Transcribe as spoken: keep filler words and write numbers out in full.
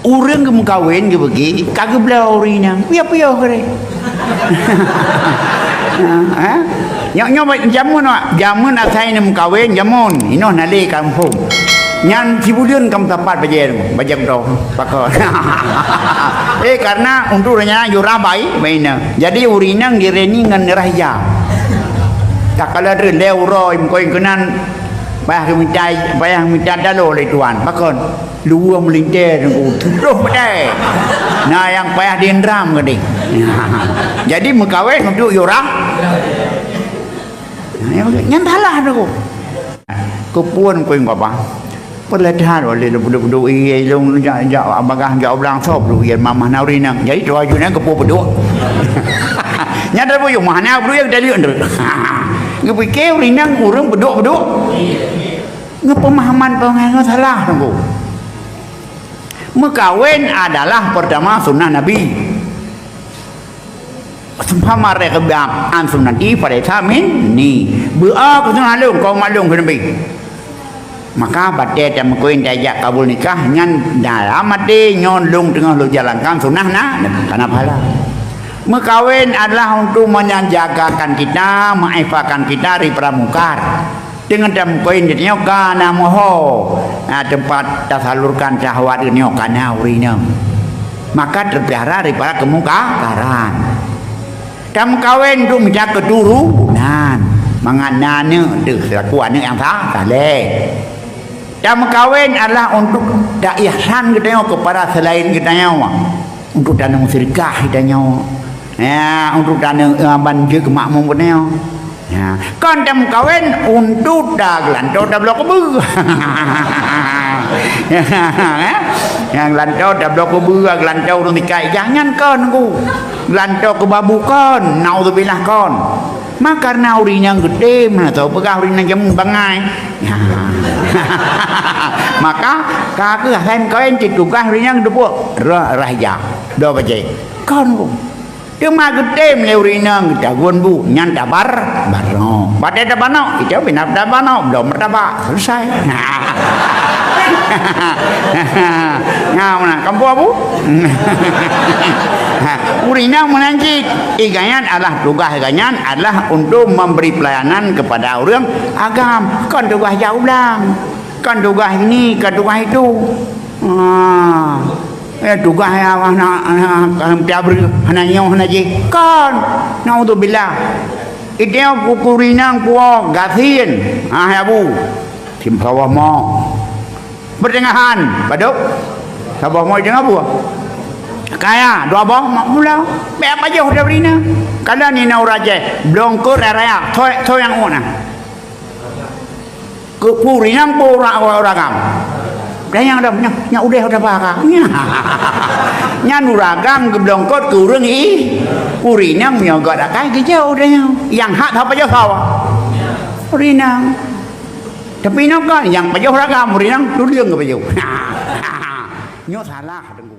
Ureuëng geumeukawen geubeugi, ka geubloe ureuëng inong. Piôh-piôh keu deh. Ha? Nyoe, nyoe jameun awak, jameun asai neumeukawen, jameun. Inoe na lé kampông. Nyan sibuleuen ka meusapat bajée, bajée keudroe. Pakon. Eh, karena untuk ureuëng nyan jurah bai, bai inong. Jadi ureuëng inong direni ngon rah ija. Takalon lé uroe meukawen keunan, payah geumita, payah geumita daloe lé tuan. Pakon? Luwah meulintée teungku, tutoh peudeh. Na nyang payah diendram keudeh. Jadi meukawen untuk yurah. Nyan salah teungku. Keupeue keu gobang? Peuleueh that oleh lôn peuduek-peuduek ié lôn jak, jak bagah jak u blang sob lôn ié mamah na ureuëng inong. Jadi tuha jeuet nyan keupeue peuduek. Nyan dah buyueng mah na peuduek ié tadi. Geupike ureuëng inong ureuëng peuduek-peuduek. Ngeupeumahaman peungajaran salah teungku. Meukawen adalah pertama sunnah Nabi. Seumpama rek keubang an sunnati falaisa minni. Beu-a keu sunnah lôn, kaum lôn keu Nabi. Maka batée tameukawen tajak kabul nikah nyan dalam até nyoe lôn teungoh lôn jalankan sunnah na, kana pahala. Meukawen adalah untuk menjagakan kita, mengifakan kita dari para mungkar. Deungon tameukawen geutanyoe ka na moho, na teumpat tasalurkan syahwat geutanyoe ka na ureuëng inong. Maka teupiara daripada keumungkaran. Tameukawen untuk mita keuturonan, mangat na aneuëk teuh seulaku aneuëk nyang sa-, saleh. Tameukawen adalah untuk taihsan geutanyoe kepada selain geutanyoe, untuk taneueng seudeukah geutanyoe. Ya, untuk taneueng, eh, ban jeuet keu makmum geutanyoe. Ya, kon tameukawen untuk tageulantoe tabloe keubeue. Ya, ya, geulantoe tabloe keubeue, geulantoe ureuëng tikai. Jangan kon, Teungku. Geulantoe keu babu kon, naudzubillah kon. Maka karena ureuëng nyang geutem, na tau peugah ureuëng nyang jameun bangai. Ya. Maka, ka keuh hai meukawen cit tugaih ureuëng nyang geuteupeue rah, rah ija. Dua bajée. Kon, Teungku. Teuma geutem lé ureuëng inong geutagun bu, nyan tabar, barnok. Batée tabarnok, kita pih na tabarnok, bloe martabak, selesai. Nah, meunan, kampung abu. Ureuëng inong meunan cit, iganyan adalah tugaih iganyan adalah untuk memberi pelayanan kepada ureuëng agam, kon tugaih jak u blang, kon tugaih ini, kon tugaih itu. Ah. Eh, tugaih awak na, na, na, tiap hari hana nyoe, hana jih. Kon, naudzubillah. Iteupeue kuku rinang puwoe gasien. Ah, ya bu. Sim saboh mo. Beuteungahan, padub. Saboh mo teungoh buah. Kaya, dua boh mak mula. Bèk pajoh dah rinang. Kalau ni na urajai, blong kot raya, soe, soe nyang uek na. Keu ureueng inong peue ura-, ureueng agam? Dan nyang dong nyan, nyan udeh udah baka. Nyan ureueng agam geublongkot keu ureueng i, ureueng inong meunyoe gak dakai geujok udah nyan. Nyang hak that pajoh sawa. Ureueng inong. Tapi inong kan nyang pajoh ureueng agam, ureueng inong tuleueng geupajoh. Nyoe salah deungoe.